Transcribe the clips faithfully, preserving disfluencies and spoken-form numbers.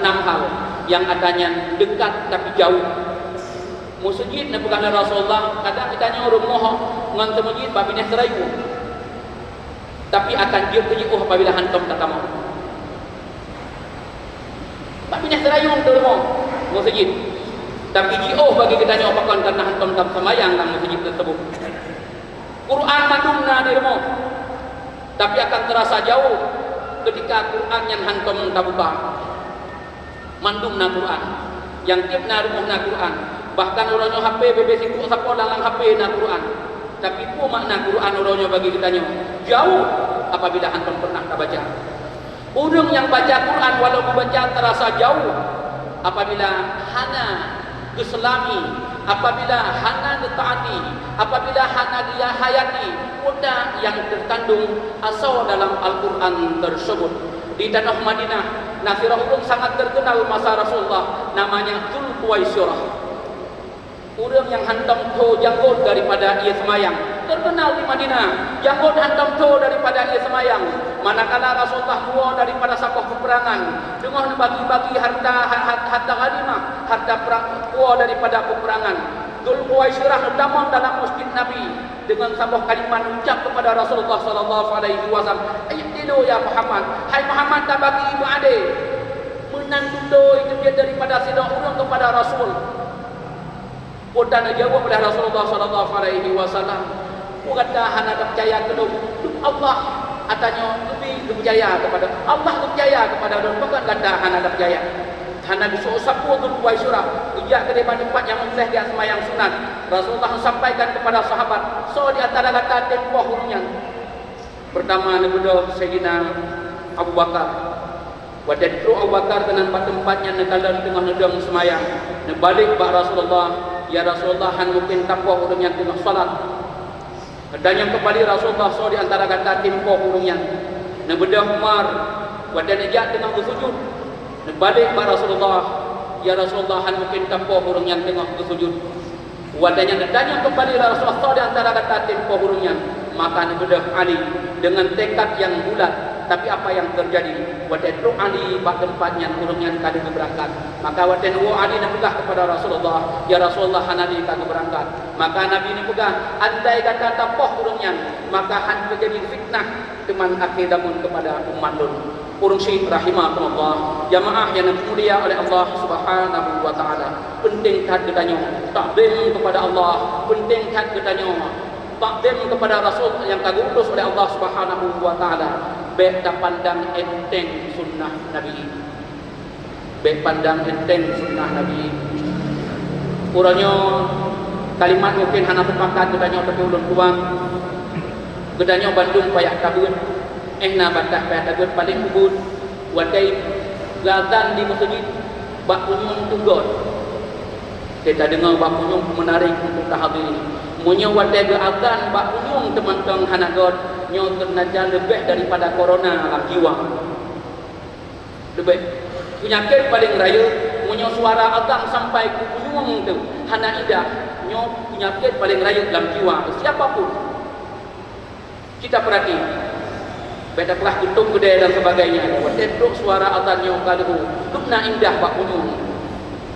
Nyang hal nyang ata nyan dekat tapi jauh. Meuseujid neupeugah lé Rasulullah, kadang geutanyoe rumoh ngon seumeujid bak binéh seurayu. Tapi akan jeuet keu jiôh apabila hantom tatamong. Bak binéh seurayu teurumoh meuseujid. Tapi jiôh bagi geutanyoe pakon kareuna hantom taseumayang lam meuseujid teuseubut. Quran mandum na di rumoh, tapi akan teurasa jauh keutika Quran nyan hantom tabuka. Mandum na Quran. Nyang tieb na rumoh na Quran. Bahkan uroe nyoe H P bebe sibuk sapoe lam, lam H P na Quran. Tapi peue makna Quran uroe nyoe bagi geutanyoe? Jauh apabila hantom pernah tabaca. Ureuëng nyang baca Quran walau geubaca terasa jauh, apabila hana geuseulami, apabila hana geutaati, apabila hana geuyahayati peue nyang teukandong asoe dalam Al-Quran teusebut. Di tanoh Madinah, na sidroe ureuëng sangat terkenal masa Rasulullah, namanya Dzulkhuwaisirah. Ureuëng nyang hantom tho janggot daripada ié seumayang. Terkenal di Madinah, janggot hantom tho daripada ié seumayang. Manakala Rasulullah keluar daripada saboh peperangan, teungoh neubagi-bagi harta, ha-, ha-, harta ghanimah, harta perang, keluar daripada peperangan. Dzulkhuwaisirah neutamong dalam masjid Nabi deungon saboh kalimat ucap kepada Rasulullah sallallahu alaihi wasallam, "I'dilu ya Muhammad, hai Muhammad, tabagi beuadé." Meunan tutoe itu dia daripada sidroe ureuëng kepada Rasul. Peue nyang geujaweueb oleh Rasulullah sallallahu alaihi wasallam, "Peue gata hana tapeucaya keu lôn? Lôn Allah, ata nyoe leubeh geupeucaya kepada Allah, geupeucaya kepada lôn, pakon gata hana tapeucaya?" Hana geuseuôt sapeue Dzulkhuwaisirah, geujak keudéh bak teumpat nyang meuseuh geujak seumayang sunat. Rasulullah sampaikan kepada sahabat, "Soe di antara gata teupoh ureuëng nyan?" Pertama neubeudôh Saidina Abu Bakar. Watée trok Abu Bakar keunan bak teumpat nyan neukalon teungoh neudong seumayang, neubalek bak Rasulullah, "Ya Rasulullah, hana mungken tapoh ureuëng nyan teungoh salat." Geutanyong keumbali Rasulullah, "Soe di antara gata teupoh ureuëng nyan?" Neubeudôh Umar, watée neujak teungoh geusujut, neubalek bak Rasulullah, "Ya Rasulullah, hana mungken tapoh ureuëng nyan teungoh geusujut." Watée nyan geutanyong keumbali lé Rasulullah, "Soe di antara gata teupoh ureuëng nyan?" Maka neubeudôh Ali deungon tekad nyang bulat. Tapi apa nyang teujadi? Watée trok Ali bak teumpat nyan, ureuëng nyan ka lheueh geubeurangkat. Maka watée neuwoe Ali neupeugah kepada Rasulullah, "Ya Rasulullah, hana lé ka geubeurangkat." Maka Nabi neupeugah, "Andai gata tapoh ureuëng nyan, maka hana teujadi fitnah teuma akhé zaman kepada umat lôn." Ureuëng syiek rahimakumullah, jamaah nyang dimulia oleh Allah Subhanahu wa Taala, penting that geutanyoe takzim kepada Allah, penting that geutanyoe takzim kepada Rasul nyang ka geuutus oleh Allah Subhanahu wa Taala. Bék tapandang enteng sunnah Nabi. Bék pandang enteng sunnah Nabi. Uroe nyoe kalimat mungken hana sepakat geutanyoe, tapi ulôn tuan, geutanyoe bandum payah tabeuet. Eh, na bantah payah tabeuet, paléng ubit watée geuazan di meuseujid bak punyueng teuh göt. Teuka deungoe bak punyueng meunarek untuk tahadiri. Meunyoe watée geuazan bak punyueng teumantong hana göt, nyoe teunaja leubeh daripada corona lam jiwa. Leubeh. Peunyakét paleng rayeuk, meunyoe suara azan sampai keu punyueng teuh hana indah, nyoe peunyakét paleng rayeuk lam jiwa siapa pun. Kita peurati, bék tapeugah geutom keudè dan sebagainya. Watée trok suara azan nyoe ka leuho, dum na indah bak punyueng.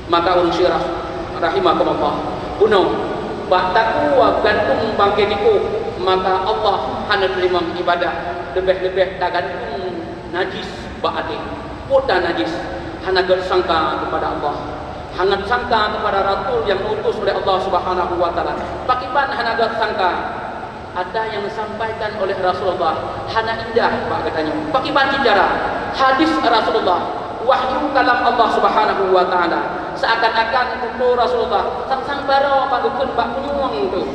Maka ureuëng syiek rahimakumullah, bunoe bak takue gantung bangke tikus, maka Allah hana teurimong ibadah, leubeh-leubeh tagantung najis bak até. Peue nyang najis? Hana göt sangka kepada Allah. Hana göt sangka kepada Rasul nyang diutus oleh Allah Subhanahu wa Taala. Pakriban hana göt sangka? Ata nyang disampaikan oleh Rasulullah hana indah bak geutanyoe. Pakriban cit cara? Hadis Rasulullah, wahyu kalam Allah Subhanahu wa Taala, seakan-akan tutoe Rasulullah sang-sang baroe bak geukheun bak punyueng teuh.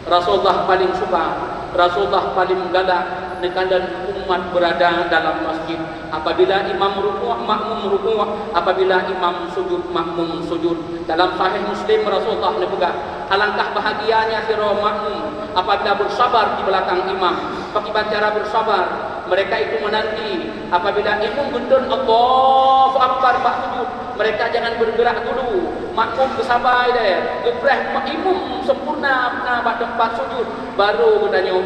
Rasulullah paling suka, Rasulullah paling galak neukalon umat beurada dalam masjid. Apabila imam rukuk, makmum rukuk, apabila imam sujud, makmum sujud. Dalam Sahih Muslim, Rasulullah neupeugah, "Alangkah bahagianya sidroe makmum apabila beusabar di beulakang imam." Pakriban cara beusabar? Mereka itu menanti apabila imum geutreun Allahu Akbar bak sujud, mereka jangan bergerak dulu. Makmum geusabar ilée, geupreh imum sempurna na bak teumpat sujud, baru geutanyoe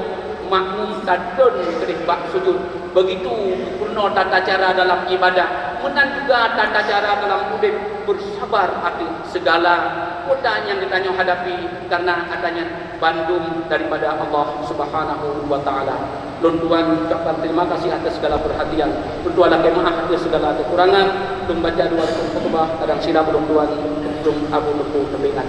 makmum tatreun keudeh bak sujud. Begitu peurunoe tata cara dalam ibadah, meunan juga tata cara dalam udeb, bersabar ateueh segala peue nyang geutanyoe hadapi, karena ata nyan bandum daripada Allah Subhanahu wa Taala. Lôn tuan ucapkan terima kasih atas segala perhatian. Lôn tuan lakée meu'ah atas segala kekurangan. Lôn baca dua rukun khutbah, kadang silap lôn tuan, lôn Abu Teungku Teubingan.